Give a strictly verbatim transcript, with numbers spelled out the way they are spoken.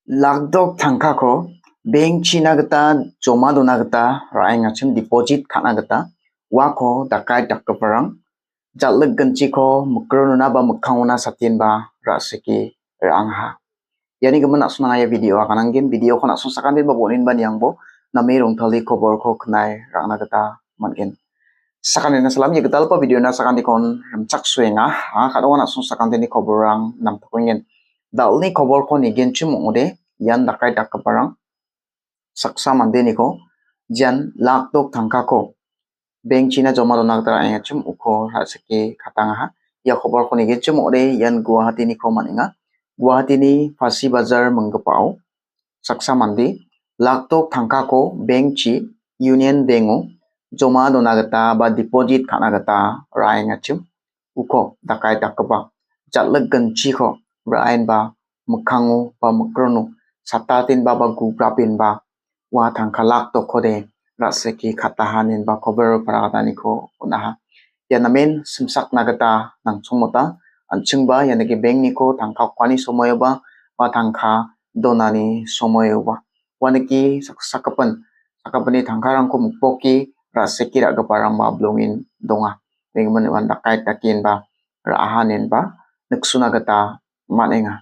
Lakdok tangkako bank-china gita joma dona gita ra·engachim deposit ka·na gita uako dakait dakgiparang jal·lik ginchiko mikronona ba mikkangona satenba ra·sike ra·angaha. Iani gimin na·songna ia video agananggen, videoko na·song sakantenba bon·enba niangbo name rongtale koborko knai ra·na gita man·gen. Sakanina salam, ia gitalgipa videona sakantikon rimchaksoenga. Anga ka·dongan na·song sakanteni koborrang namtokengen. Dal·ni koborko nigenchim ong·ode, ian dakait dakgiparang saksa mandeniko, jian lakdok tangkako bank-china joma dona gita ra·engachim uko ra·sike katangaha. Ia koborko nigenchim ong·ode, ian Guwahatiniko man·enga. Guwahatini Pasi Bazar minggipao saksa mande lakdok tangkako bank-chi, Union Bank-o joma dona gita ba deposit ka·na gita ra·engachim uko dakait dakgipa jal·lik ginchiko ra·enba mikkango ba mikrono satatenba ba gubrapenba ua tangka lakdokkode ra·sike kataha inenba kobor parataniko on·aha. Ia namen simsakna gita nangchongmota, an·chingba ianike bank-niko tangka okani somoioba ba tangka donani somoioba. Uanike sak-, sakgipin, sakgipinni tangkarangko mokboke ra·sike ra·giparangba bilongen donga. Ringgimin uan dakait dakenba ra·aha inenba niksona gita man·enga.